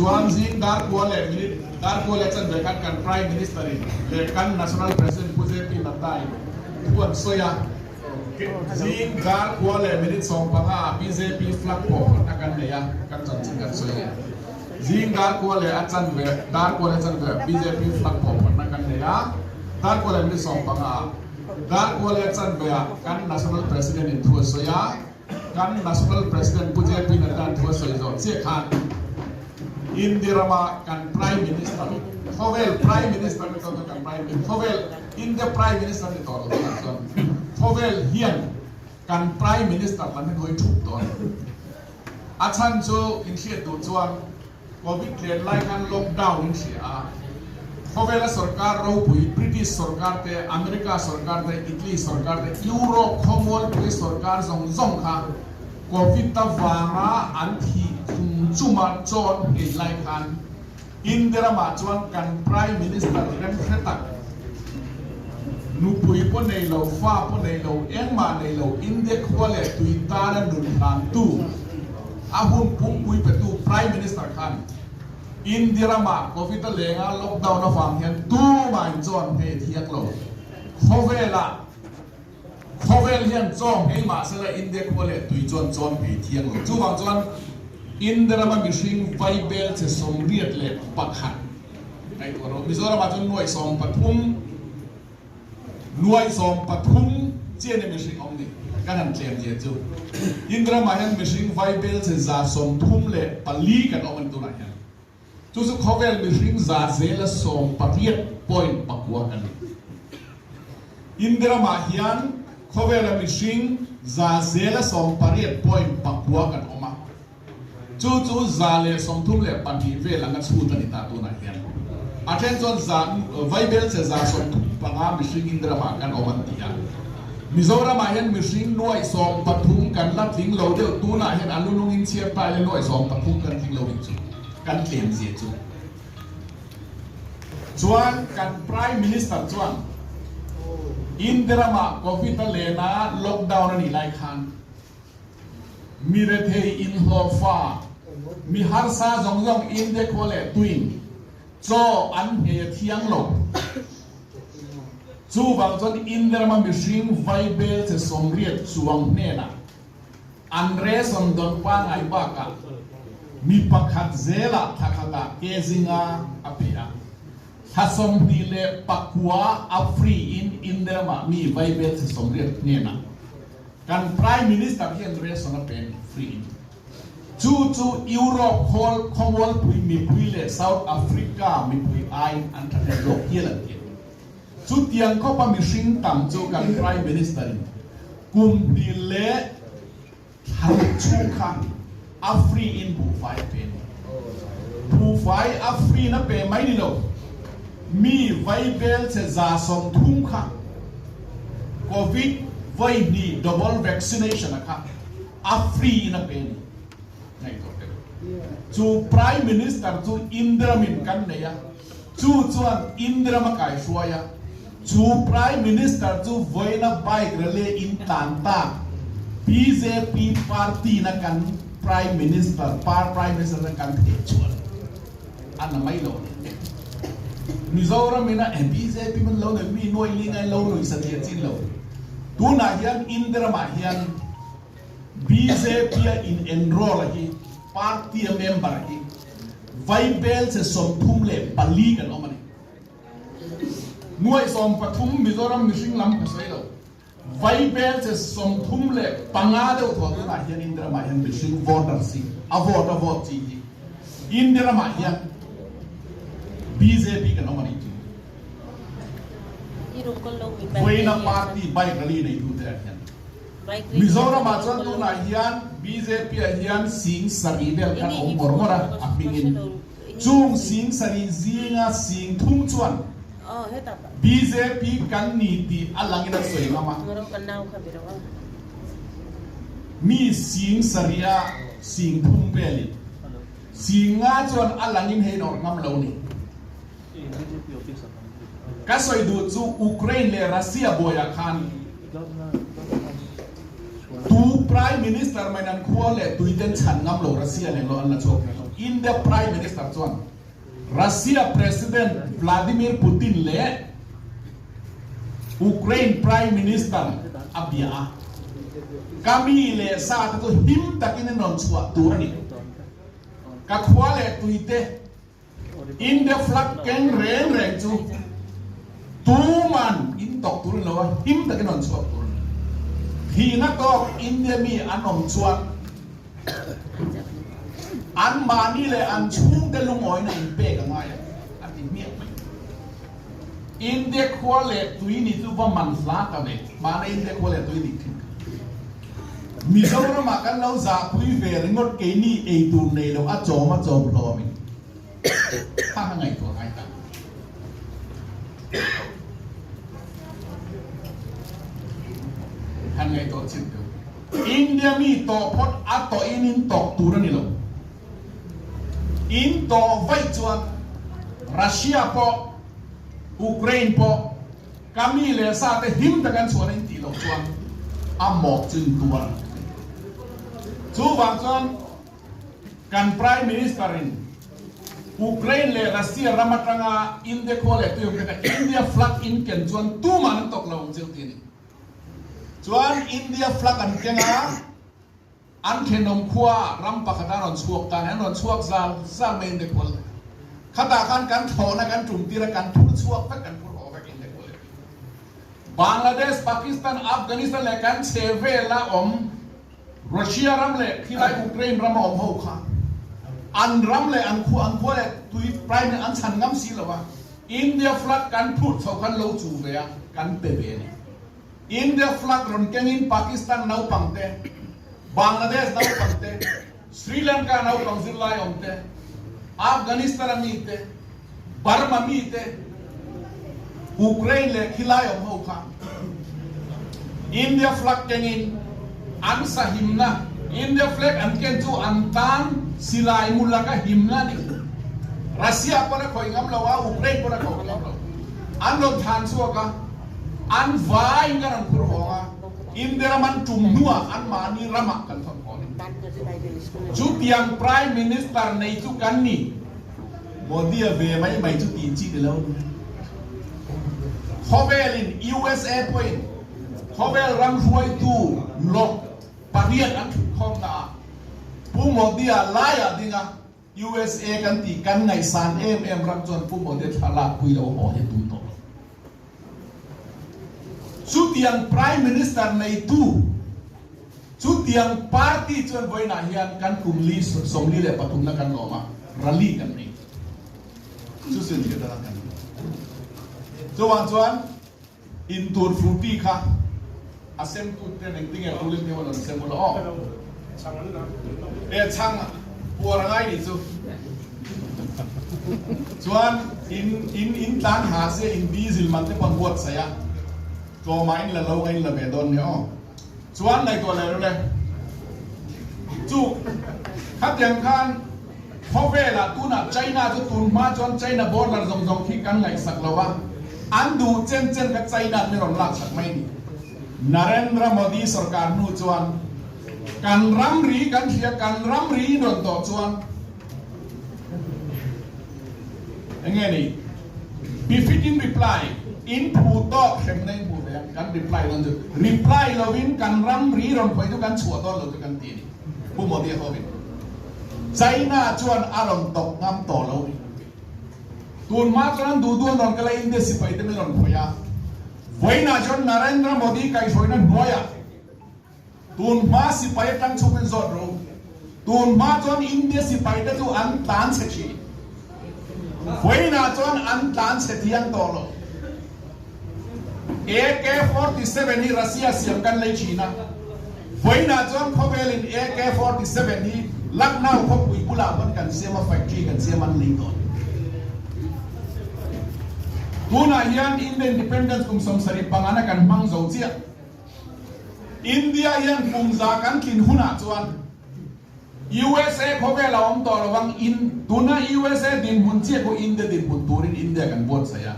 Chuan zing dar kua leh minute dar kua leh chanve khan kan Prime Minister in leh kan National President Pu JP Nadda in thu an sawi a. Zing dar kua leh minute 15 ah bjp flag pawh phatna kan nei a, kan chanchin kan sawi leh. Zing dar kua leh a chanve dar kua leh a chanve ah bjp flag pawh phatna kan nei a, dar kua leh minute 15 ah dar kua leh a chanve ah kan National President in thu a sawi a. Kan National President Pu JP Nadda thu a sawi zawh chiah khan India rama kan Prime Minister, khawvel Prime Minister ni tawh kan Prime Minister, khawvel India Prime Minister ni tawh lo tunah chuan khawvel hian kan Prime Minister lam hi hawi thup tawh a ni. A chhan chu inhriat duh chuan Covid len lai khan lockdown in hria a, khawvela sorkar ropui British sorkar te, America sorkar te, Italy sorkar te, Europe khawmualpui sorkar zawng zawng kha Covid avanga an thih chung chuma chawn nghei lai khan India ramah chuan kan Prime Minister rem hre tak, nupui pawh nei lo, fa pawh nei lo, engmah nei lo, India khua leh tui tana nun hlantu, A hun pumpui petu Prime Minister khan India ramah Covid a lenga lockdown avang hian tumah in chawn hmei thiang lo. Khawvelah khawvel hian chaw hmei mahsela India khua leh tui chuan chawn hmei thiang lo. Chuvang chuan India rama mihring vaibel che 81 ngaihtuah rawh. Mizoramah chuan nuaih 13. Nuai 13 chian i mihring awm ni kan han tlem zia chu. India ramah hian mihring vaibel che 34 kan awm a ni tunah hian. Chu chu khawvel mihring za zela 18.9 kan ni. India ramah hian khawvela mihring za zela 18.9 kan awm a. Chu chu 132 vel anga chhut a ni ta tunah hian. A then chuan za vaibel che 135 mihring India ramah kan awm an ti a. Mizoramah hian mihring nuaih 13 kan la tling lo deuh tunah hian a lunungin chhiar ta ila nuaih 13 kan tling lo nih chu kan tlem zia chu. Chuan kan Prime Minister chuan India ramah Covid a lena lockdown a nih lai khan Mi rethei inhlawhfa, mi harsa zawng zawng India khua leh tuin chaw an hne a thiang lo. Chuvang chuan India rama mihring vaibel che 80 chuang hnenah an ration dawn pangngai bakah mi pakhat zelah thla khatah ke zinga a pe a. Thla 29 a free in India ramah mi vaibel che 80 hnenah Kan Prime Minister hian ration a pe free in. Chu chu Europe khawl khawmualpui mipui leh South Africa mipui aiin an tha hnem zawk hial an ti. Chutiang khawpa mihring tam chu kan Prime Minister in kum hnih leh thla ruk chhung kha a free in buhfai a pe a ni. Buhfai a free in a pe mai ni lo, mi vaibel che 130 kha Covid vawi hnih double vaccination a kha a free in a pe a ni. Ngaihtuah teh u. Chu Prime Minister chu Indiram in kan nei a, chu chuan Indiram a kaihruai a, chu Prime Minister chu vawiina bike rally in tlan tak bjp party na kan Prime Minister, par Prime Minister na kan theh chhuah a na mai lo a ni. Mizoram ina e bjp man lo nei mi nuai li ngai lo lui satliah chin lo. Tunah hian India ramah hian bjp a in enroll a hi party a member hi vaibel che 34 kan awm a ni. Nuai 13 Mizoram mihring lam ka sawi lo. Vaibel che 35 deuh thaw tunah hian India ramah hian mihring voters hi a vote a vote chi hi India ramah hian bjp kan awm a nih chu. Vawiina party bike rally neitute ah hian Mizoramah chuan tunah hian bjp ah hian 7000 vel khan awm ngawr ngawr a a hmingin chung 7000 zinga 3000 chuan Bjp kan ni tih a langin an sawi ngam a. Mi 7000 a 3000 velin 5000 chuan a langin hei nawrh ngam lo ni. Ka sawi duh chu Ukraine leh Russia buaiah khan tu Prime Minister mai nan khua leh tuiten chhan ngam lo Russia nen lo an la chhuak thei lo. India Prime Minister chuan Russia President Vladimir Putin leh Ukraine Prime Minister a bia a, Ka mi leh sa te chu him takin in rawn chhuah tur a ni. Ka khua leh tui te India flag keng reng reng chu tuman in tawk tur a ni lo a, him takin rawn chhuak tur a ni. Thihna tawk India mi an awm chuan an mahni leh an chhungte lungawina in pek a ngai a, a ti hmiah mai. India khua leh tui ni chu va man hla ta ve, mahna India khua leh tui nih thin kha. Mizoramah kan lo zahpui ve ringawt keini ei tur nei lo a chawm a chawm hlawm in kha ka ngaihtuah ngai ta. Han ngaihtuah chin teu. India mi tawh phawt a tawh in in tawk tur a ni lo. In tawh vaih chuan Russia pawh Ukraine pawh Ka mi leh sa te him tak an chhuan a in tih loh chuan a mawh chu in tuar ang. Chuvang chuan kan Prime Minister in Ukraine leh Russia ram atanga India khua leh tuiawm te kha India flag in ken chuan tumah an tawk lo ang cheu ti a ni. Chuan India flag an keng a, An thenawm khua ram pakhat a rawn chhuak ta nen, an rawn chhuak zal zal mai India khual te. Khatah khan kan thlawhna kan tum tir a, kan phur chhuak vek, kan phur haw vek India khual te. Bangladesh, Pakistan, Afghanistan leh kan chhe vela awm Russia ram leh khilai Ukraine rama awm ho kha an ram leh an khua an khua leh tui prime an chhan ngam si lo a, India flag kan phurh chho khan lo chu ve a, kan pe ve a ni. India flag rawn kengin Pakistan naupang te, Bangladesh naupang te, Sri Lanka naupang zirlai awm te, Afghanistan a mi te, Burma mi te, Ukraine leh khilai awm ho kha India flag kengin an sahimna, India flag an ken chu an tan silai mu laka himna a ni. Russia pawn a khawih ngam lo a, Ukraine pawn a khawih ngam lo. An rawn thlan chhuak a. An vaiin kan rawn phur hawng a, India ram an tum hnuah anmahni ramah kan thawn haw a ni. Chutiang Prime Minister nei chu kan ni. Modi-a ve mai mai chu tih chi ni lo. Khawvelin USA pawhin khawvel ram hruaitu lawk pariat an thutkhawmnaah Pu Modi-a laiah ding a, USA kan tih kan ngaihsan em em ram chuan Pu Modi thlalak pui lo haw hi tum tawh lo. Chutiang Prime Minister neitu, chutiang party chuan vawiinah hian kan kum li 43 na kan lawm a, rally kan nei. Chu sin hriat a kan ni. Chuvang chuan Intur fruity kha a sem tut ten engtin nge pulin te rawn sem ula aw. E chhang puar a ngai nih chu. Chuan in in in tlan ha se in diesel man te pawh an buatsaih a, tlawmah in la lo nga in la ve dawn nia aw. Chuan ngaihtuah leh rawh le. Chu khatiang khan khawvelah tunah China chu tun hma chuan China border zawng zawng khi kan ngaihsak lo a, an duh chen chen kha China an rawn laksak mai ni. Narendra Modi sorkar hnu chuan kan ramri kan hria, kan ramri in rawn tawh chuan Enge ni? Befitting reply, In phu tawk hremna in hmu ve a, kan reply dawn chu. Reply lovin kan ram ri rawn khawih chu kan chhuah dawn lo chu kan ti a ni. Pu Modi a hovin China chuan a rawn tawk ngam tawh lo ni. Tun hma chuan an duh duh an rawn kal a, India sipai te min rawn khawih a. Vawiinah chuan Narendra Modi kaihhruaina hnuaiah Tun hma sipai atang chhungin zawt ro. Tun hma chuan India sipai te chu an tlan chhe thin. Vawiinah chuan an tlan chhe thiang tawh lo. AK-47 hi Russia siam kan lei thin a. Vawiinah chuan khawvelin AK-47 hi Lucknow khawpui bulah pawn kan siam a, factory kan siam an lei tawh. Tunah hian India Independence kum 75 na kan hmang zo chiah. India hian kum za kan tlin hunah chuan USA khawvel a awm tawh lo vang, in tuna USA dinhmun chiah pawh India dinhmun turin India kan buatsaih a,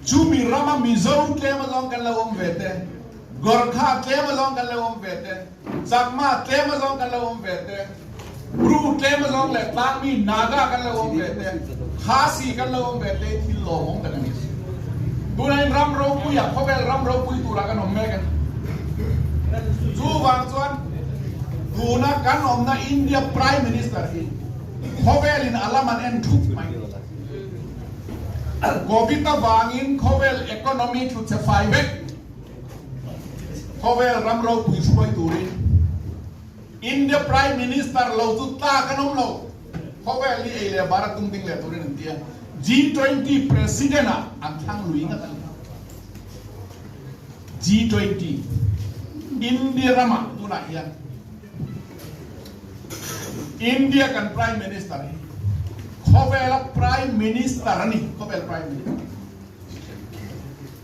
chumi rama Mizo tlem azawng kan lo awm ve te, Gorkha tlem azawng kan lo awm ve te, Chakma tlem azawng kan lo awm ve te. Bru tlem azawng leh tlangmi Naga kan lo awm ve te, Khasi kan lo awm ve te hi thil lawmawm tak a ni. Tunah hian ram ropuiah, khawvel ram ropui turah kan awm mek a ni. Chuvang chuan tuna kan awmna India Prime Minister hi khawvelin a lam an en thup mai. Covid avangin khawvel economy thu che fai vek. Khawvel ram ropui hruai turin India Prime Minister lo chu tlak an awm lo. Khawvel hi ei leh bar a tung ding leh turin an ti a. G20 President ah an thlang lui ngat a ni. G20 India ramah tunah hian India kan Prime Minister hi khawvela Prime Minister a ni, khawvel Prime Minister.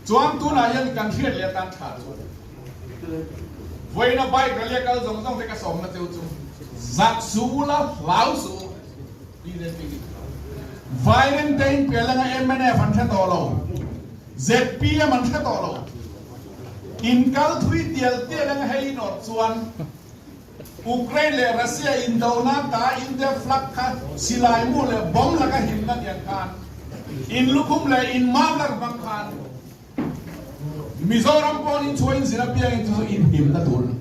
Chuan tunah hian kan hriat leh atan tha chuan vawiina bike rally a kal zawng zawng te ka sawmna cheu chu zak suh ula hlau suh u BJP nih Vairengte in piah langa mnf an hre tawh lo ZPM an hre tawh lo in kal thui tial tial anga hei inawrh chuan Ukraine leh Russia indona ta India flag kha silai mu leh bomb laka himna dian khan in lukhum leh in mam lak vang khan Mizoram pawn in chhuah in zir apiang in chu chu in himna tur a ni.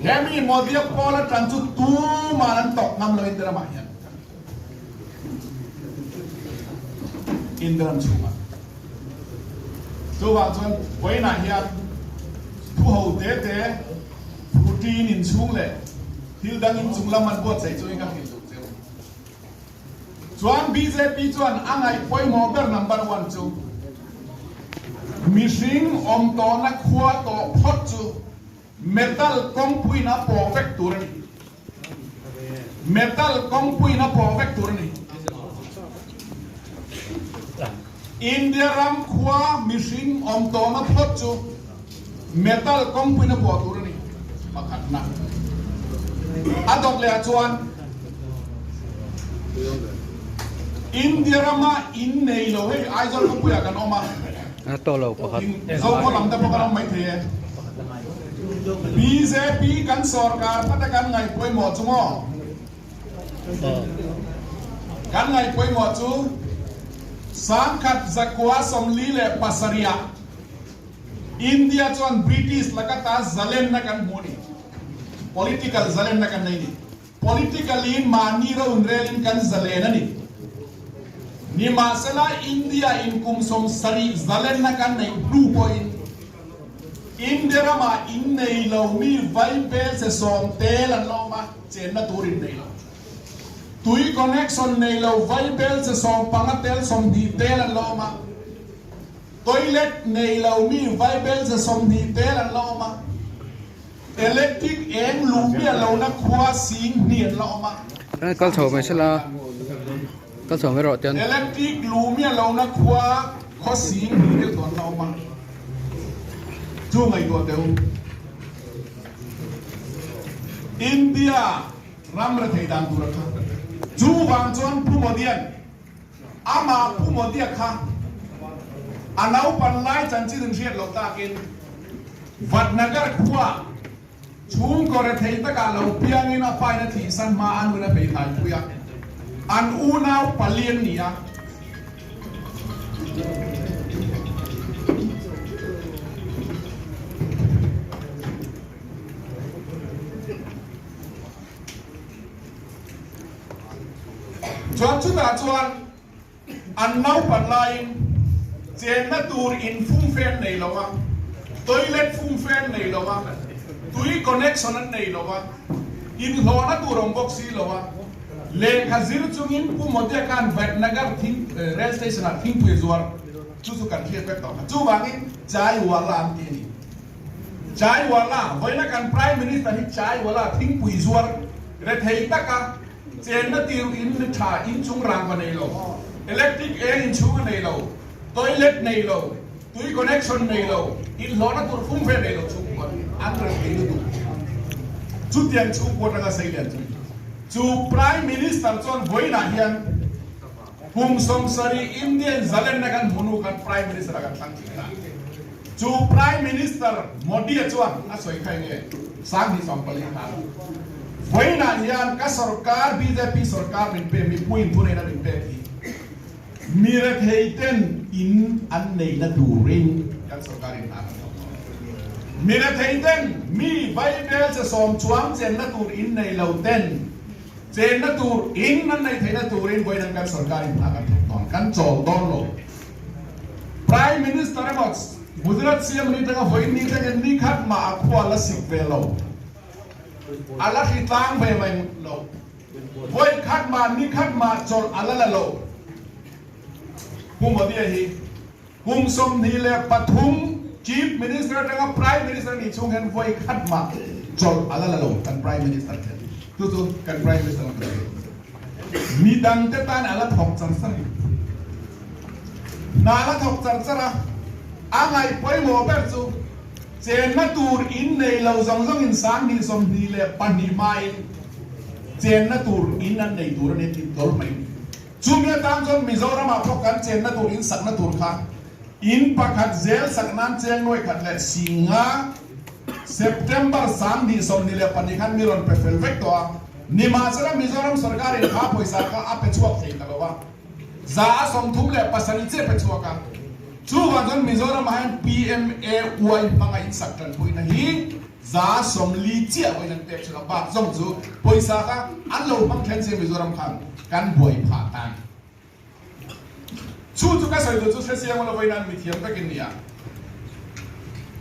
Hemi Modi-a pawl atang chu tuman an tawk ngam lo India ramah hian. India ram chhungah. Chuvang chuan vawiinah hian thu ho te te, protein inchhung leh thil dang inchung lam an buatsaih chu ka hrilh duh cheu. Chuan bjp chuan a ngaih pawimawh ber number one chu mihring awm tawhna khua tawh phawt chu metal kawngpuiin a pawh vek tur a ni. Metal kawngpuiin a pawh vek tur a ni. India ram khua mihring awm tawhna phawt chu metal kawngpuiin a pawh tur a ni. Pakhatna. A dawt leh ah chuan India rama in nei lo hei Aizawl khawpuiah kan awm a. Zokhaw lam te pawh kan awm maithei e. Bjp kan sorkar hmata kan ngaih pawimawh chu maw? Kan ngaih pawimawh chu 1947 ah India chuan British laka ta zalenna kan hmu a ni. Political zalenna kan nei a ni. Politically mahni ro inrelin kan zalen a ni. Nimahsela India in kum 70 zalenna kan neih hnu pawhin India ramah in nei lo mi vai bel che sawm tel an la awm a, chenna tur in nei lo. Tui connection nei lo vai bel che 15 tel 20 tel an la awm a. Toilet nei lo mi vai bel che 20 tel an la awm a. Electric eng luh miah lohna khua sing hnian la awm a. Kal chho mai sela, kal chho mai rawh tian. Electric luh miah lohna khua khaw sing hnih deuh tawh an la awm a. Chu ngaihtuah teh u. India ram rethei dan tur a tha. Chuvang chuan Pu Modian Amah Pu Modia kha a naupan lai chanchin in hriat loh takin Vadnagar khua chhungkaw rethei takah lo piangin a pain a thihsan hma a nun a hmeithai pui a, an unau pali an ni a. Chuan chutah chuan an naupan laiin chenna tur in fumfe an nei lo a, toilet fumfe an nei lo a, tui connection an nei lo a, inhlawhna tur awm bawk si lo a, lehkha zir chungin Pu Modia khan Vaidnagar thing rail station ah thingpui a zuar chu chu kan hriat vek tawh kha. Chuvangin Chaiwala an ti a ni. Chaiwala, vawiina kan Prime Minister hi Chaiwala thingpui zuar rethei taka chenna tir in ni tha, inchung rangva nei lo, electric eng inchhung a nei lo, toilet nei lo, tui connection nei lo, inhlawhna tur fum ve nei lo chhungkua an rethei lutuk. Chutiang chhungkua atanga sei lian chu chu Prime Minister chuan vawiinah hian kum 70 Indian zalenna kan hmu hnu khan Prime Minister a kan thlang thin a. Chu Prime Minister Modi-a chuan a sawi kha enge? 2014 khan. Vawiinah hian ka sorkar, bjp sorkar min pek, mipuiin thuneihna min pek hi mi retheiten in an neihna turin kan sorkarin hna kan thawk dawn. Mi retheiten mi vaibel che sawm chuang chenna tur in nei lo ten chenna tur in an neih theihna turin vawiin kan sorkarin hna kan thawk dawn. Kan chawl dawn lo. Prime Minister emaw Gujarat CM ni tanga vawiin ni thlengin ni khat mah a khua la sik ve lo. A la hri tlang ve mai lo. Vawi khat mah ni khat mah chawlh a la la lo. Pu Modi-a hi kum 23 Chief Minister atanga Prime Minister nih chhung hian vawi khat mah chawlh a la la lo kan Prime Minister hian. Chu chu kan Prime Minister ang kan ti. Midangte tan a la thawk char char hi. Hna a la thawk char char a, a ngaih pawimawh ber chu Chenna tur in nei lo zawng zawng in 2022 hmain chenna tur in an nei tur a ni tih dawlh mai. Chumi atan chuan Mizoramah pawh kan chenna tur in sakna tur kha in pakhat zel sak nan cheng nuai khat leh singa September 2022 khan mi rawn pe fel vek tawh a. Nimahsela Mizoram sorkarin kha pawisa kha a pe chhuak thei ta lo a. 137 chiah pe chhuak a, chuvang chuan Mizoramah hian PMAY hmanga insak tanpuina hi 40 chiah vawiin an pek thin a, bak zawng chu pawisa kha an lo hmang then se Mizoram khan kan buai phah tan. Chu chu ka sawi duh chu hre siang ula vawiin an mithiam takin nia.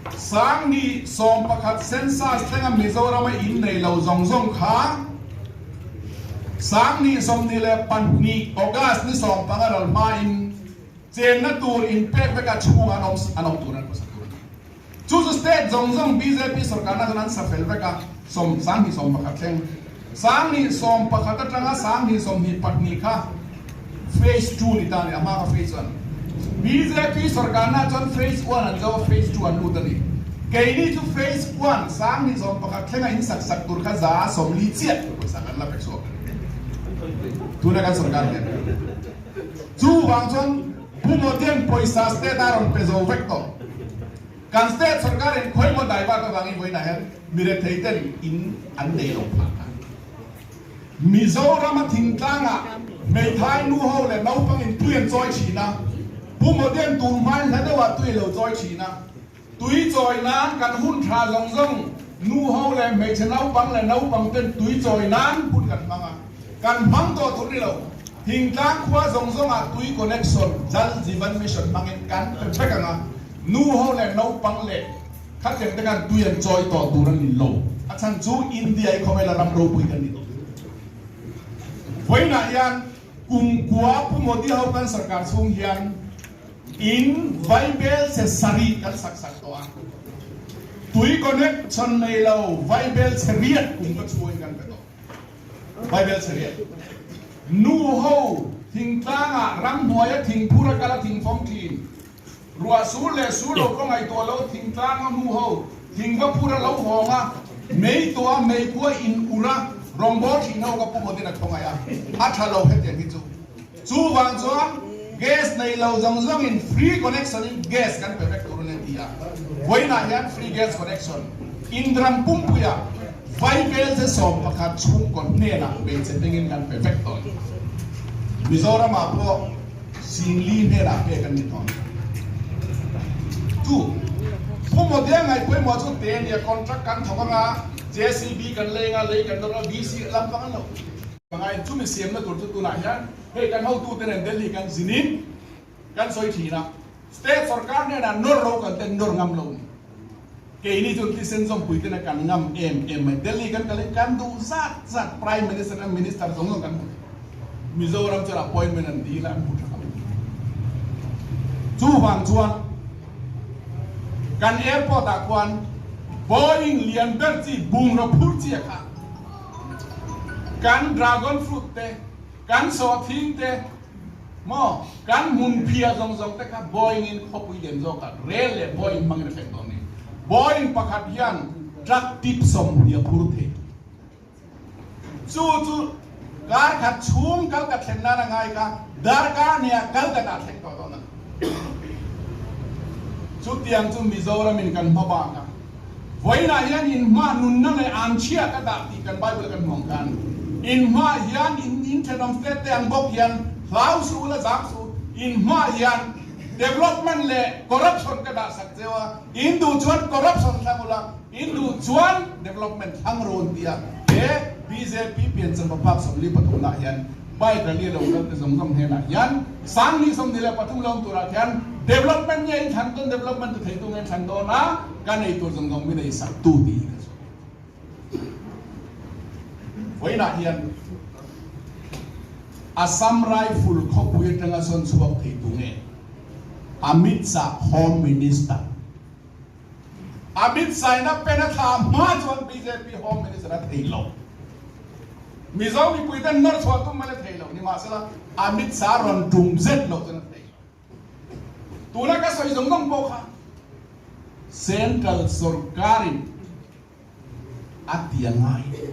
2011 census thlenga Mizorama in nei lo zawng zawng kha 2022 August ni 15 ral hmain chenna tur inpek veka chhunga an awm an awm tur an pawisa tur a ni. Chu chu state zawng zawng bjp sorkarna chuan an sa fel vek a, sawm 2011 thleng 2011 atanga 2022 kha phase 2 ni ta a ni, a hma kha phase 1. Bjp sorkarna chuan phase 1 an zo a, phase 2 an lut a ni. Keini chu phase 1 2011 thlenga in sak sak tur kha 40 chiah pawisa kan la pe chhuak a ni. Tuna kan sorkar hian. Chuvang chuan Pu Modian pawisa state a rawn pe zo vek tawh. Kan state sorkarin khawimaw dai bak avangin vawiinah hian mi rethei ten in an nei lo phah ta. Mizorama thingtlangah hmeithai nu ho leh naupangin tui an chawi thin a, Pu Modian tun hmain hla deuhah tui a lo chawi thin a. Tui chawi nan kan hun tha zawng zawng nu ho leh hmeichhe naupang leh naupang ten tui chawi nan hun kan hmang a, kan hmang tawh tur ni lo. Thingtlang khua zawng zawngah tui connection Jal Jeevan Mission hmangin kan pe vek ang a, nu ho leh naupang leh khateng te khan tui an chawi tawh tur a ni lo. A chhan chu India hi khawvela ram ropui kan ni tawh. Vawiinah hian kumkua Pu Modi ho kan sarkar chhung hian In vaibel che sarih kan sak sak tawh a, tui connection nei lo vaibel che riat kum ka chhuain kan pe tawh. Vaibel che riat. Nu ho thingtlangah ramhnuaia thingphur a kal a thingfawm thin. Ruah sur leh sur lo pawh ngaihtuah lo thingtlanga nu ho thingva phur a lo hawng a, mei tuah mei kua in ur a rawngbâwl thin ho ka pu mawtin a thawngaih a, a tha lo hetiang hi chu. Chuvang chuan gas nei lo zawng zawngin free connection in gas kan pe vek tur a ni ti a, vawiinah hian free gas connection Indram pumpuia Vaibel ze 11 chhungkaw hnenah hmeichhe hmingin kan pe vek tawh a ni. Mizoramah pawh 4000 hnenah pek an ni tawh a ni. Chu Pu Modi-a ngaih pawimawh chu te nia contract kan thawk anga JCB kan lei anga lei kan dawn anga VC lam vang an lo. Pangai chumi siamna tur chu tunah hian hei kan hotute nen Delhi kan zinin kan sawi thin a, state sorkar hnenah nawr ro kan ten nawr ngam lo ni. Keini chuan thisen zawmpui tena kan ngam em em mai. Delhi kan kalin kan duh zat zat Prime Minister leh Minister zawng zawng kan hmu thei. Mizoram chuan appointment an dil a an hmu tha ngam. Chuvang chuan kan airport ah khuan Boeing lian ber chi bungraw phur chi a kha. Kan dragon fruit te, kan sawhthing te, maw, kan hmun phiah zawng zawng te kha Boeing in khawpui lian zawkah rel leh Boeing hmangin a thleng dawn a ni. Boeing pakhat hian truck tip 20 a phur thei. Chu chu kar khat chhung kal ka thlen nan a ngai kha darkar nia kal ka dah thleng tawh dawn a ni. Chutiang chu Mizoramin kan hma bak a. Vawiinah hian in hma nunna leh anchhia ka dah tih kan Bible kan hmu ang khan in hma hian in in thenawm state te ang bawk hian hlau suh ula zam suh u, in hma hian development leh corruption ka dah sak cheu a, in duh chuan corruption thlang ula, in duh chuan development thlang rawn tia he bjp piancham paphak 43 nah hian Bike rally a lo kal te zawng zawng hnenah hian 2023 lawm turah khian development nge in thlan dawn, development tu theitu nge in thlan dawn a, ka nei tur zawng zawng min ei sak tu tih hi ka sawi. Vawiinah hian Assam Rifle khawpui atanga sawn chhuak thei tu nge Amit Shah Home Minister Amit Shah-in a pen a thla hma chuan bjp Home Minister a thei lo. Mizo mipui ten nawr chhuah tum mai la thei lo. Nimahsela Amit Shah rawn tum zet loh chuan a thei lo. Tuna ka sawi zawng zawng pawh kha Central sorkarin a ti a ngai.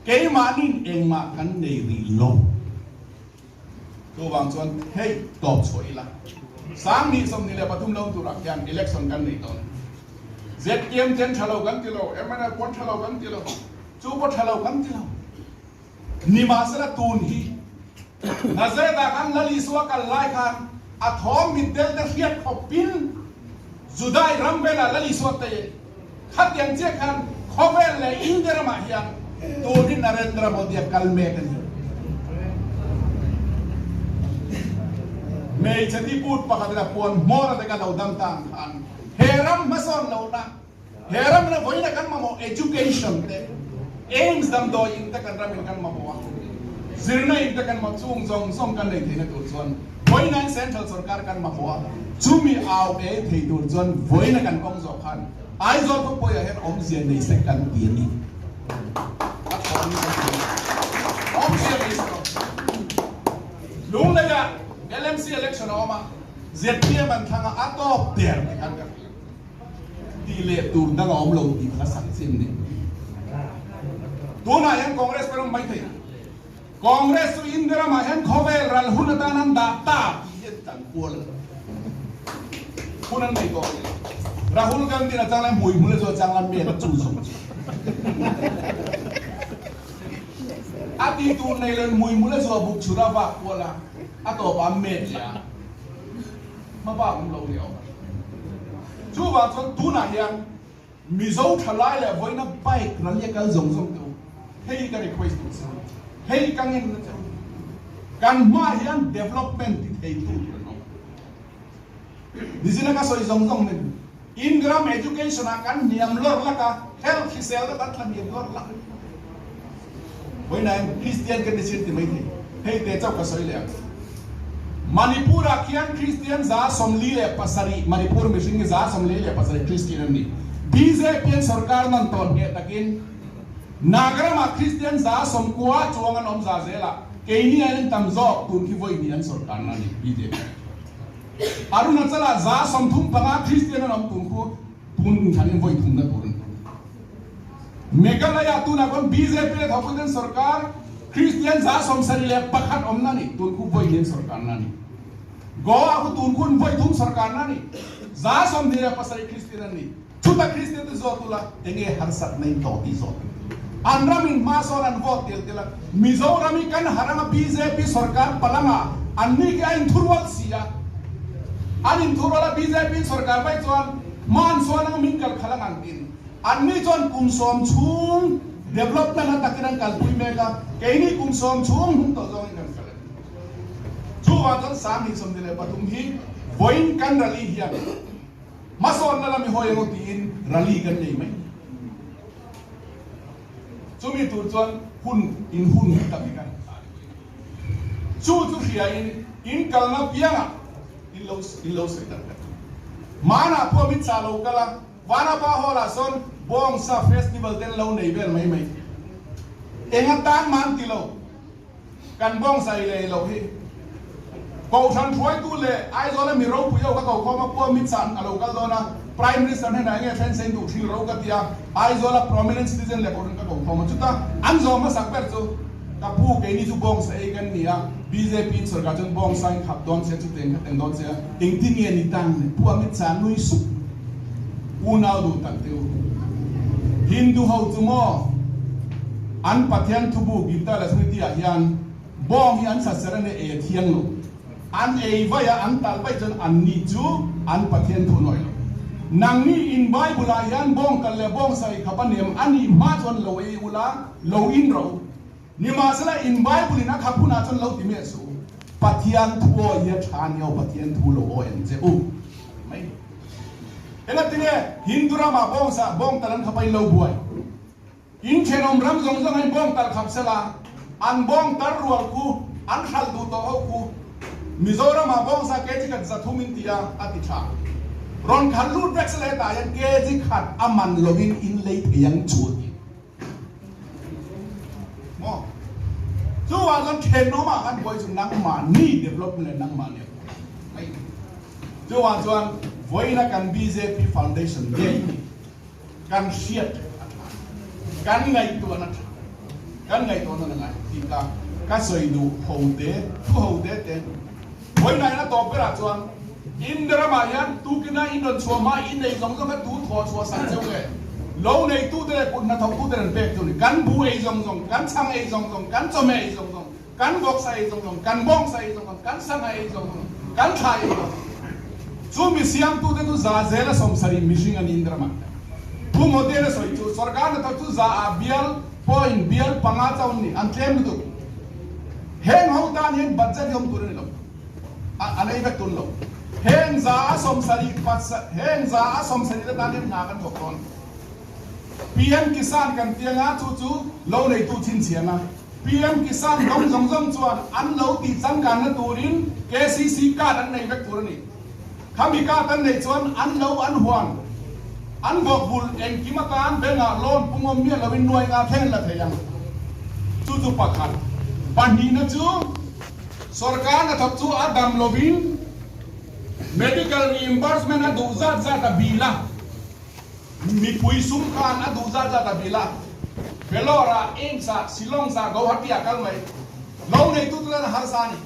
Keimahniin engmah kan nei rih lo. Chuvang chuan hei tawp chhuah ila. 2023 lo turah khian election kan nei dawn. ZPM ten tha lo kan ti lo, mnf pawn tha lo kan ti lo, chu pawh tha lo kan ti lo. Nimahsela tun hi Nazareth-ah khan Lal Isua kal lai khan a thawm mitdel te hriat khawpin Judai ram velah Lal Isua te Khatiang chiah khan khawvel leh India ramah hian tun hi Narendra Modi a kal mek a ni. Hmeichhe tiput pakhatin a puan hmawr a te ka lo dam ta ang khan he ram hmasawn lohna, he ram ina vawiina kan mamawh education te, AIIMS damdawi in te kan ramin kan mamawh a, zirna in te kan mamawh chung zawng zawng kan nei theihna tur chuan vawiina in central sorkar kan mamawh a, chumi au ei thei tur chuan vawiina kan kawng zawh khan Aizawl khawpuiah hian awmzia nei se kan ti a ni. A thawn in kan ti a ni. Awmzia nei se lo. Lungleiah LMC election a awm a, zpm an thlang a, a tawp der ti khan ka hria. Tih leh tur dang a awm lo tih kha sak chin ni. Tunah hian Congress pawh an awm maithei. Congress chu India ramah hian khawvel ral hun atan an dah ta tih hi an tan kual a ni. Hun an nei tawh a ni. Rahul Gandhi-in a chang lai hmui hmul a chu a chang lai met chu zawng chu. A ti tur nei loin hmui hmul a chu a buk chhur a vak kual a, a tawpah a met leh a. Hma bak awm lo ni awm. Chuvang chuan tunah hian Mizo thalai leh vawiina bike rally a kal zawng zawng te u, hei ka request duh che u, hei ka ngen na che u, kan hmaah hian development ti thei tu tur an awm. Nizina ka sawi zawng zawng nen, Ingram education ah kan hniam lawr lak a, health hrisel na kan thla hniam lawr lak. Vawiina hian Christian kan ni chin ti mai thei, hei te chauh ka sawi leh ang. Manipur ah khian Kristian 47, Manipur mihring hi 47 Kristian an ni. Bjp an sorkar nan tawh hneh takin Nagaram ah Kristian 90 chuang an awm za zel a, keini aiin an tam zawk, tun khi vawi hnih an sorkar na a ni bjp. Arunachal ah 35 Kristian an awm tun khu tun inthlan in vawi thum na tur an ni. Meghalaya tunah khawn bjp leh thawkpui ten sorkar Kristian 71 awmna a ni, tun khu vawi hnih an sorkarna a ni. Goa khu tun khun vawi thum sorkarna a ni, 27 Kristian an ni. Chuta Kristian te zawt ula enge harsatna in tawh tih zawt an ti. An ram in hma sawn an vote tel tel a, Mizoram hi kan harang a bjp sorkar palanga an ni khi a inthurual si a, an inthurual a bjp sorkar mai chuan hma an sawn anga min kal khalh ang an ti a ni. Anni chuan kum sawm chhung development a takin an kalpui mek a, keini kum sawm chhung hung tawh zawngin kan kal a ni. Chuvang chuan 2023 hi vawiin kan rally hian hmasawnna lam i hawi emaw tiin rally kan nei mai. Chumi tur chuan hun in hun hi tak hi kan ta ni vawiin. Chu chu hriain in kalna piangah in lo in lo sawi tak tak. Hmanah pawh mit sa lo kal a. Vanapa Hall ah sawn Bawngsa Festival ten lo nei vel mai mai. Eng atan mah an ti lo. Kan bawngsa i lei loh hi. Kohhran hruaitu leh Aizawl a mi ropui ho ka ko khawm a Pu Amit Shah a lo kal dawn a, Prime Minister hnenah enge thlen sein duh thil ro ka ti a, Aizawl a prominent citizen leh kohhran ka ko khawm a. Chuta an zawm hmasak ber chu ka pu keini chu bawngsa ei kan ni a, bjp in sorkar chuan bawngsa in khap dawn che chu teng kha teng dawn che a, engtin nge ni tang le? Pu Amit Shah nui sup. Unau duh tak te u. Hindu ho chu maw an Pathian thubu Gita leh Smriti ah hian bawng hi an saser a nia ei a thiang lo. An ei vai a, an talh vaih chuan an ni chu an Pathian thu nawi lo. Nangni in Bible ah hian bawng talh leh bawng sa ei khap a nem a nih hma chuan lo ei ula, lo in rawh u. Nimahsela in Bible in a khap hunah chuan lo ti miah suh u. Pathian thu awi hi a tha a nia aw, Pathian thu lo awi ang che u. Mai. Engatinge Hindu ramah bawng sa, bawng talh an khap a in lo buai? In thenawm ram zawng zawng hi bawng talh khap sela, an bawng tar rual khu, an hralh duh tawh ho khu. Mizoramah bawng sa kg khat 300 in ti a, a ti tha. Rawn khalh lut vek sela hetah hian kg khat a man lovin in lei thei ang chu a ti. Maw? Chuvang chuan thenawmah khan buai chu nangmahni development leh nangmahni a buai mai. Chuvang chuan vawiina kan bjp Foundation Day hi Kan hriat a tha, kan ngaihtuahna tha, kan ngaihtuahna na ngai tih ka ka sawi duh ho te, thu ho te te vawihnaiin a tawp berah chuan India ramah hian tukina in rawn chhuah hma in nei zawng zawng kha tu thawh chhuah sak cheu nge? Lo neitute leh kut hnathawktute rawn pek chu ni. Kan bu ei zawng zawng, kan chhang ei zawng zawng, kan chawhmeh ei zawng zawng, kan vawksa ei zawng zawng, kan bawngsa ei zawng zawng, kan sangha ei zawng zawng, kan thla ei zawng zawng. Chu mi siamtute chu za zela 70 mihring a niin ramah hian Pu Modi-a sawi chu sorkar hnathawk chu za ah bial point bial panga chauh an ni, an tlem lutuk. Heng ho tan hian budget hi awm tur a ni lo, an ei vek tun lo. Heng za a 70 heng za a 70 te tan hian hna kan thawk dawn. PM Kisan kan ti anga chu chu lo neitu chhinchhiahna. PM Kisan dawng zawng zawng chuan an lo tih changkanna turin KCC card an nei vek tur a ni. Khami card an neih chuan an lo an huan, an vawk bul engkim atan bank-ah loan pungawm miah loin nuai nga thleng an la thei ang. Chu chu pakhat. Pahnihna chu sorkar hnathawk chu a dam lovin medical reimbursement a duh zat zat a bil a. Mipui sum khan a duh zat zat a vil a, Vellore-ah, AIIMS-ah, Shillong-ah, Guwahati-ah kal mai. Lo neitu chu lan a harsa a ni.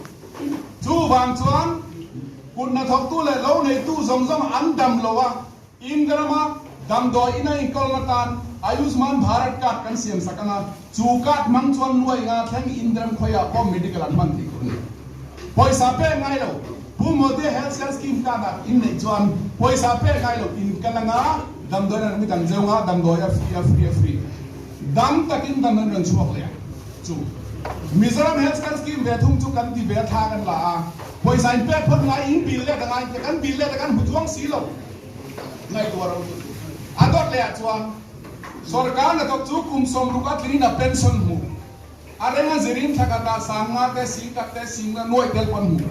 Chuvang chuan kut hnathawktu leh lo neitu zawng zawng an dam lo a, India rama damdawi ina inkawlna tan Ayushman Bharat card kan siam sak ang a, chu card hmang chuan nuai nga thleng India ram khawiah pawh medical an hman thei tur a ni. Pawisa pek ngai lo. Pu Modi Health Care Scheme card ah in neih chuan pawisa pek ngai lo in kal anga damdawi an rawn dang zeuh anga damdawi a free a free a free dam takin damdawi an rawn chhuak leh ang chu Mizoram Health Care Scheme ve thung chu kan ti ve a thla kan la a pawisa in pek phawt ngai in bill let angai tia kan bill let a kan hmu chuang si lo ngaihtuah ro chu a dawt leh ah chuan sorkar hnathawk chu kum 60 a tling in a pension hmu A reng a zirin thla khat ah sang nga te, sing khat te, sing na nuaih tel pawn hmu.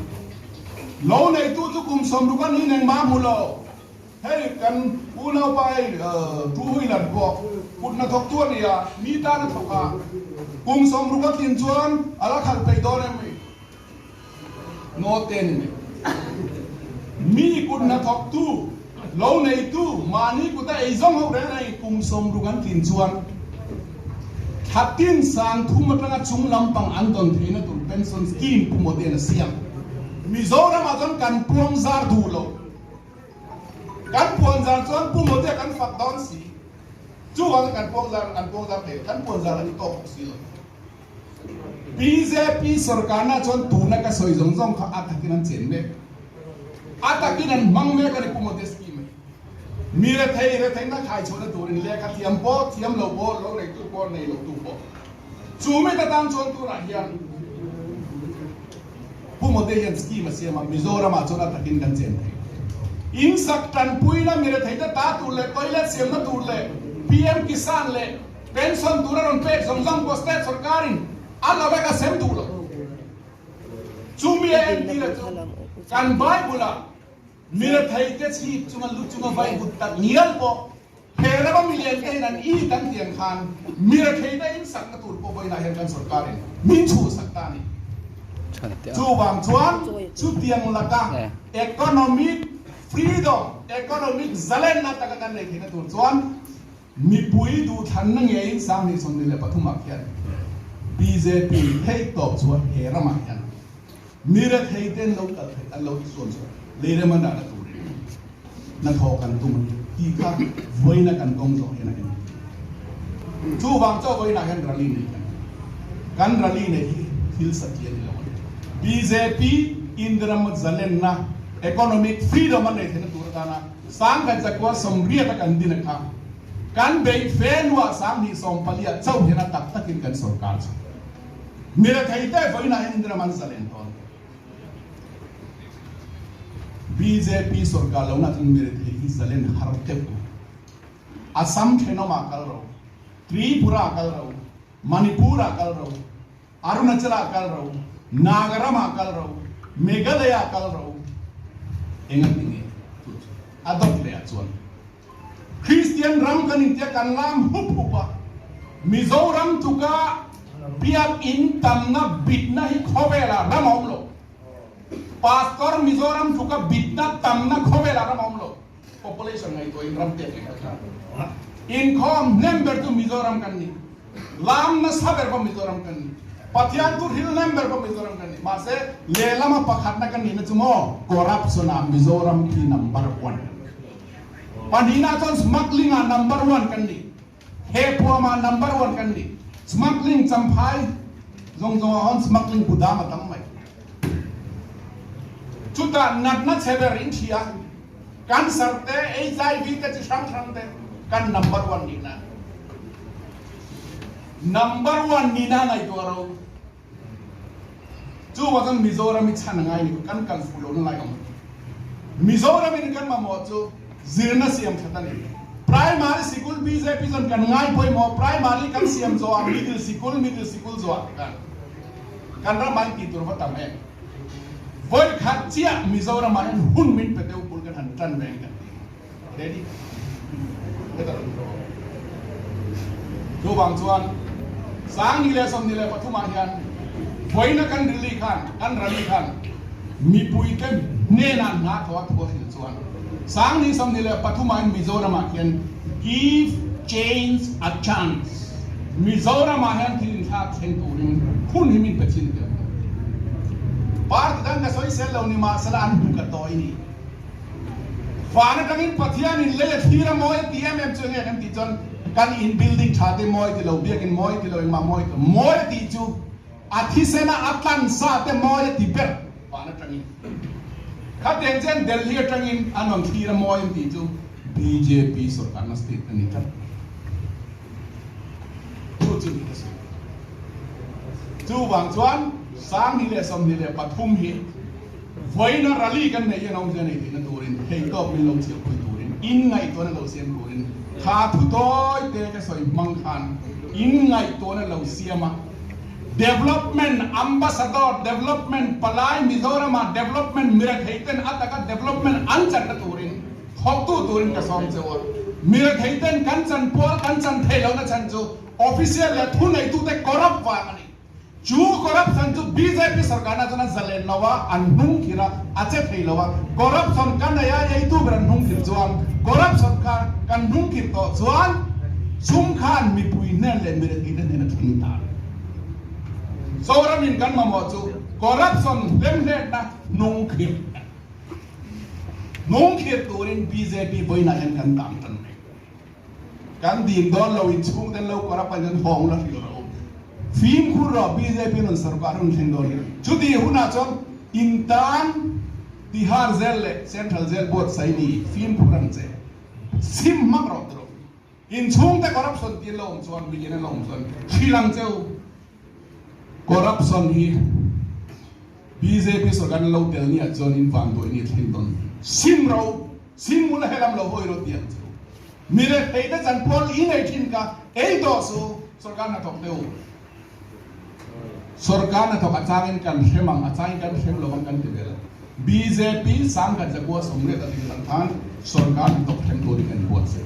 Lo neitu chu kum 60 a ni neng mah hmu lo. Hei kan unaupa hei two wheeler pawh kut hnathawk tu a ni a, mi tan a thawk a, kum 60 a tlin chuan a la khalh peih dawn em mi? Note ni mai. Mi kut hnathawk tu, lo neitu, mahni kuta ei zawng ho reng reng kum 60 an tlin chuan thla tin sang thum atanga chung lampang an dawn theihna tur pension scheme Pu Modi-a'n a siam. Mizoramah chuan kan puang zar duh lo. Kan puan zar chuan Pu Modi-a kan fak dawn si. Chuvangin kan puang zar, kan puang zar thei lo. Kan puan zar a ni tawk bawk si lo. Bjp sorkarna chuan tuna ka sawi zawng zawng kha a takin an chen mek. A takin an hmang mek a ni Pu Modi scheme hi. Mi rethei retheihna khai chhuahna turin lehkha thiam pawh, thiam lo pawh, lo neitu pawh, nei lotu pawh. Chu mi ta tan chuan tunah hian Pu Modi hian scheme a siam a, Mizoramah chuan a takin kan chen thei. In sak tanpuina mi retheihna ta tur leh toilet siamna tur leh PM Kisan leh Pension tur a rawn pek zawng zawng pawh state sorkarin a la vek a sem duh lo. Chumi a entir a chu kan Bible ah mi rethei te chhip chunga lu chunga vai but tak ngial pawh he rama milian te hian an it an tih ang khan mi rethei te in sakna tur pawh vawiinah hian kan sorkarin min chhuhsak ta a ni. Chuvang chuan chutiang laka economic freedom, economic zalenna taka kan nei theihna tur chuan Mipui duhthlanna ngeiin 2023 ah khian bjp theih tawp chuan he ramah hian mi rethei ten lo kal theih an lo tisuam chuan leirem an dahna turin hnathawh kan tum a ni tih kha vawiina kan kawng zawh hian a en. Chuvang chaw vawiinah hian rally nei kan ni. Kan rally nei hi thil satliah a ni lo a ni. Bjp Indira zalenna, economic freedom a nei theihna tur atana sangkhat zakua 80 a kan din a kha kan beih fe hnuah 2014 ah chauh hian a tak takin kan sorkar chho. Mirethei te vawiinah hian Indira an zalen dawn. Bjp sorkar lohna chuan mirethei hi zalen har deuh mai. Assam thenawmah kal ro, Tripura kal ro, Manipur-ah kal ro, Arunachal-ah kal ro, Nagaram-ah kal ro, Meghalaya-ah kal ro, engati nge chu chu a dawt leh ah chuan Kristian ram kan intia kan lam hup hup a, Mizoram tuka biakinn tamna bitna hi khawvelah ram a awm lo. Pastor Mizoram tuka bitna tamna khawvelah ram a awm lo. Population ngaihtuahin ram pek leh ka Inkhawm hnem ber chu Mizoram kan ni. Lam nasa ber pawh Mizoram kan ni. Pathian tur hil hnem ber pawh Mizoram kan ni. Mahse, lehlama pakhatna kan nihna chu maw corruption ah Mizoram khi number one kan ni. Pahnihna chuan smuggling ah number one kan ni. He puam ah number one kan ni. Smuggling champhai zawng zawng ah hawn smuggling kudam a tam mai. Chutah natna chhe ber in thia, cancer te, HIV te chi hrang hrang te kan number one nihna. Number one nihna ngaihtuah ro. Chuvang chuan Mizoram hi chhan a ngai ni kan kal fuh lohna lai awm. Mizoram in kan mamawh chu zirna siam that a ni. Primary sikul bjp chuan kan ngai pawimawh primary kan siam zawh ah middle sikul middle sikul zawh ah ti khan. Kan ramah in tih tur va tam em? Vawi khat chiah Mizoramah hian hun min pe deuh bul kan han tan reng kan ti. Ready? Heta rawn rawh. Chuvang chuan 2023 ah hian vawiina kan rally khan, kan rally khan mipuite hnenah hna thaw a thu a hrilh chuan 2023 ah hian Mizoramah khian give change a chance. Mizoramah hian thil inthlak thleng turin hun hi min pe chin teh ang. Party dang ka sawi sel lo ni mahsela an hmu ka tawi ni. Van atangin Pathianin lei a thlir a mawi a ti em em chu enge kan tih chuan kan in building tha te mawi ti lo, biakin mawi ti lo, engmah mawi ti lo. Mawi a tih chu a thisena a tlan sa te mawi a ti ber van atangin. Khatiang chuan Delhi atangin an rawn thlir a mawi an tih chu bjp sorkarna state a ni tlat. Chu chu ni ka sawi. Chuvang chuan 2023 hi vawiina rally kan neih hian awmzia nei theihna turin theitawp min lo chhiahpui turin inngaihtuahna lo siam turin tha thu tawi te ka sawi hmang khan inngaihtuahna lo siam a Development Ambassador Development Palai Mizorama Development Miratheiten a taka Development an channa turin Thawktu turin ka sawm cheu a, mirethei ten kan chan pual kan chan thei lohna chhan chu official leh thuneitute corrupt vang a ni. Chu corruption chu bjp sarkarna chuan a zalen lo a, an hnung khir a, a che thei lo a. Corruption kan nei a, eitu ber an hnung khir chuan corruption kha kan hnung khir tawh chuan sum khan mipui hnen leh mirethei te hnen a thleng ta a ni. Zoramin kan mamawh chu corruption hlemhletna hnung khir a ni. Hnungkhir turin bjp vawiinah hian kan tang tan mai. Kan dim dawn lo in chhungten lo kawr a pain an hawng la hrilh rawh u. Fimkhur rawh bjp rawn sarkar hun thleng dawn hi. Chuti hunah chuan in tan Tihar Jail leh Central Jail buatsaih ni fimkhur ang che. Sim hmak rawh ti rawh. In chhungte corruption ti an lo awm chuan million an lo awm chuan hrilh ang che u. Corruption hi bjp sarkar an lo tel nia chuan in van duai ni thleng dawn sim ro sim ula helam lo hawi ro ti ang che u. Mi rethei te chan pawl i nei thin ka ei tawh su sarkar hnathawk te u. Sarkar hnathawk a changin kan hrem ang a changin kan hrem lo ang kan ti vel a. Bjp 1980 a ding lang khan sarkar hnathawk hrem turin kan buatsaih.